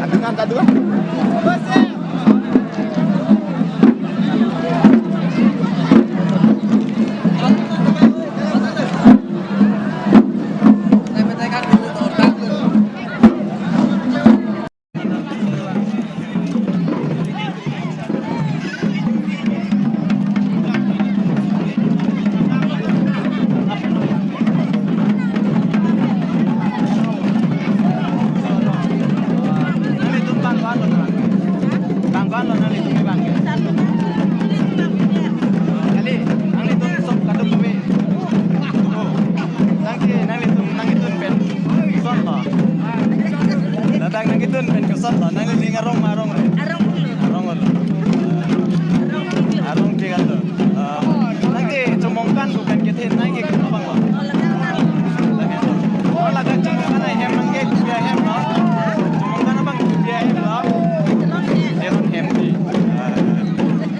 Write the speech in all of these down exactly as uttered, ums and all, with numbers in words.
Adungan, adungan. Nanglitum bang ko-an lo, bang ko-an lo nanglitum bang ke? Kali, nanglitum sop kaduk kami. Oh, nangke, nanglitum, nanglitum pen koson lo? Ladak nanglitum pen koson lo? Nanglitum arong ma arong re? Arong lo. Arong lo. Arong ke kan lo. Ah, nangke chomong kan bukan kethe nangke kan bang lo. Oh, ladak chomong kan ahem nangke dia hem lo. Chomong kan abang dia hem lo. Dia hem di. Ah,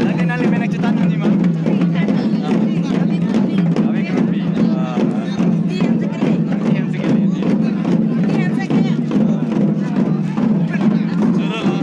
nangke nangli menak chitan ni ma. Ah, awe grupi. Ah, dia hem sekali. Choro lo.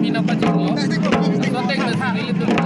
Ina pajirlo. Sotek na sini litum